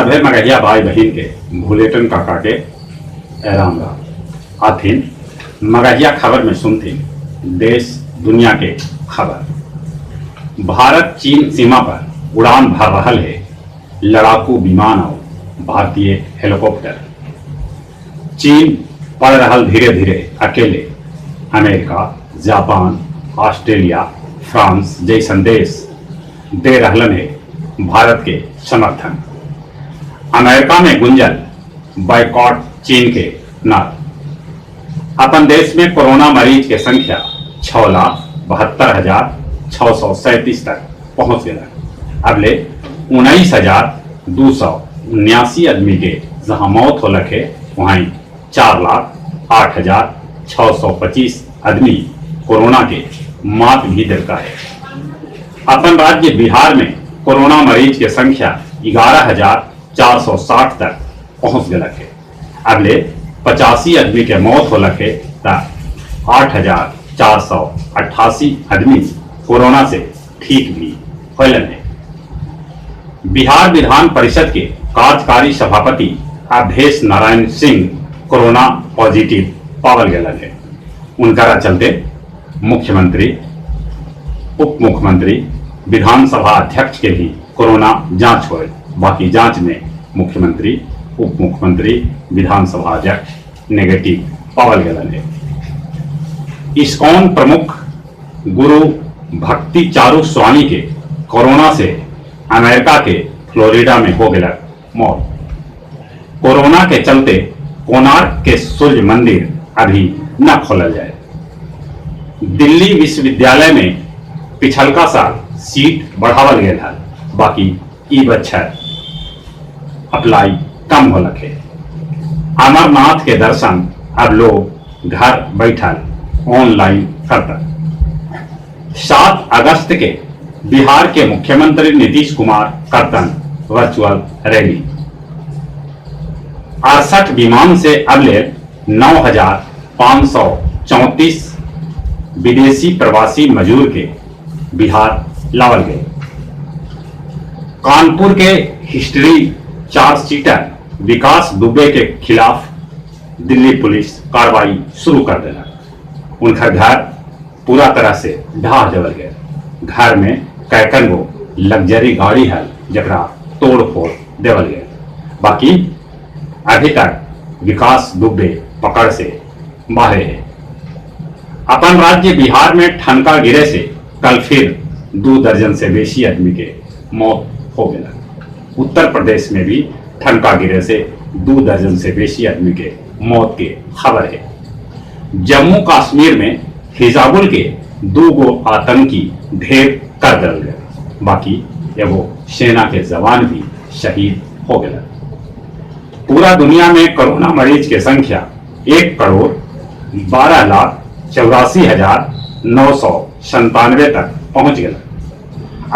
सभे मगहिया भाई बहिन के भुलेटन काका के राम राम। आथिन मगहिया खबर में सुनथिन देश दुनिया के खबर। भारत चीन सीमा पर उड़ान भर रहल हे लड़ाकू विमान आउ भारतीय हेलीकॉप्टर। चीन पड़ रहल धीरे धीरे अकेले। अमेरिका, जापान, ऑस्ट्रेलिया, फ्रांस जैसन देश दे रहलन हे भारत के समर्थन। अमेरिका में गुंजल बॉयकॉट चीन के नारा। अपन देश में कोरोना मरीज के संख्या 6,72,637 तक पहुंच गया। अब ले 19,279 आदमी के जहां मौत होलक है, वहीं 4,08,625 आदमी कोरोना के मात भी दिलका है। अपन राज्य बिहार में कोरोना मरीज के संख्या 11,460 तक पहुंच गया है। अब ले 85 आदमी के मौत होलक है त 8,488 आदमी कोरोना से ठीक भी होलन है। बिहार विधान परिषद के कार्यकारी सभापति अवधेश नारायण सिंह कोरोना पॉजिटिव पावल गए है। उनकरा चलते मुख्यमंत्री, उप मुख्यमंत्री, विधानसभा अध्यक्ष के भी कोरोना जांच होए। बाकी जांच में मुख्यमंत्री, उप मुख्यमंत्री, विधानसभा अध्यक्ष नेगेटिव पावल गए है। इस्कॉन प्रमुख गुरु भक्ति चारू स्वामी के कोरोना से अमेरिका के फ्लोरिडा में हो गया मौत। कोरोना के चलते कोणार्क के सूर्य मंदिर अभी न खोलल जाए। दिल्ली विश्वविद्यालय में पिछलका साल सीट बढ़ावल गेल हल, बाकी ई बच्छर अप्लाई कम होलक है। अमरनाथ के दर्शन अब लोग घर बैठल ऑनलाइन करता। 7 अगस्त के बिहार के मुख्यमंत्री नीतीश कुमार करतन वर्चुअल रैली। 68 विमान से अब ले 9,534 विदेशी प्रवासी मजदूर के बिहार लावल गए। कानपुर के हिस्ट्री चार्जशीटर विकास दुबे के खिलाफ दिल्ली पुलिस कार्रवाई शुरू कर देला। उनका घर पूरा तरह से ढहा देवल गए। घर में कैकन गो लग्जरी गाड़ी है जकरा तोड़ फोड़ देवल गए। बाकी अभी तक विकास दुबे पकड़ से बाहर है। अपन राज्य बिहार में ठनका गिरे से कल फिर 2 दर्जन से बेसी आदमी के मौत हो गया। उत्तर प्रदेश में भी ठनका गिरे से 2 दर्जन से बेसी आदमी के मौत के खबर है। जम्मू कश्मीर में हिजाबुल के 2 गो आतंकी ढेर कर दल गए, बाकी एगो सेना के जवान भी शहीद हो गए। पूरा दुनिया में कोरोना मरीज के संख्या 1,12,84,997 तक पहुंच गया।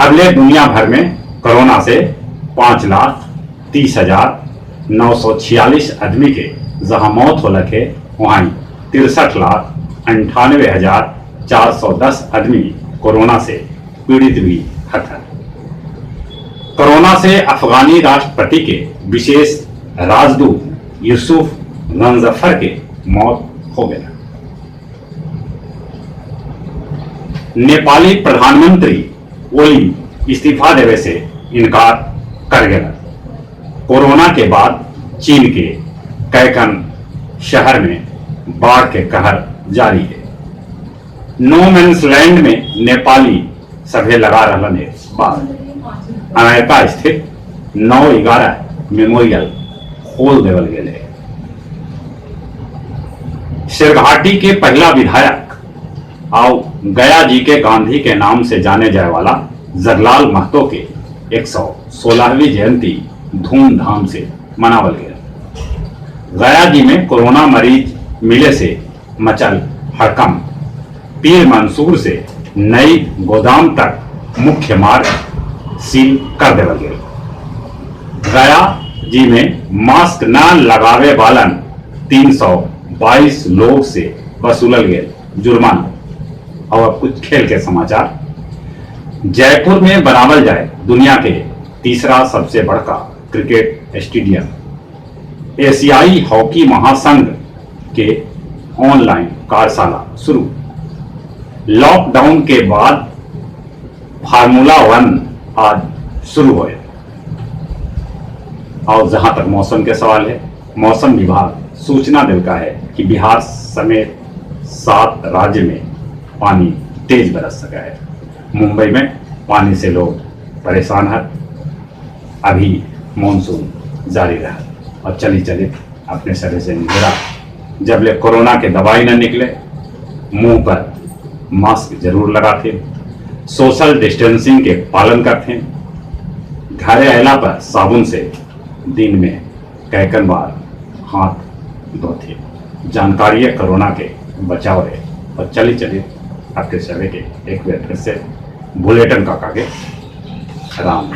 अगले दुनिया भर में कोरोना से 5,30,946 आदमी के जहां मौत हो लगे, वहीं 63,98,410 आदमी कोरोना से पीड़ित भी हथन। कोरोना से अफगानी राष्ट्रपति के विशेष राजदूत यूसुफ गंजफर के मौत हो गया। नेपाली प्रधानमंत्री ओली इस्तीफा देवे से इनकार कर गया। कोरोना के बाद चीन के कैकन शहर में बाढ़ के कहर जारी है। नो मैंस लैंड में नेपाली सभे लगा रहलन है बाढ़। अमेरिका स्थित 9/11 मेमोरियल खोल देवल गेल है। शेरघाटी के पहला विधायक आओ गया जी के गांधी के नाम से जाने जाए वाला जगलाल महतो के 116वीं जयंती धूमधाम से मनावल गया। गया जी में कोरोना मरीज मिले से मचल हड़कंप। पीर मंसूर से नई गोदाम तक मुख्य मार्ग सील कर देवल गया। गया जी में मास्क न लगावे वालन 322 लोग से वसूलल गए जुर्माना। और अब कुछ खेल के समाचार। जयपुर में बनावल जाए दुनिया के तीसरा सबसे बड़का क्रिकेट स्टेडियम। एशियाई हॉकी महासंघ के ऑनलाइन कार्यशाला शुरू। लॉकडाउन के बाद फार्मूला वन आज शुरू होए। और जहां तक मौसम के सवाल है, मौसम विभाग सूचना दिलका है कि बिहार समेत 7 राज्य में पानी तेज बरस सका है। मुंबई में पानी से लोग परेशान हैं। अभी मानसून जारी रहा और चली चली अपने सरे से निकला। जब ले कोरोना के दवाई न निकले, मुंह पर मास्क जरूर लगाते, सोशल डिस्टेंसिंग के पालन करते, घरे अला पर साबुन से दिन में कैकन बार हाथ धोते। जानकारी है कोरोना के बचाव है। और चली चली आपके सभी के एक बार फिर से बुलेटिन काका के राम।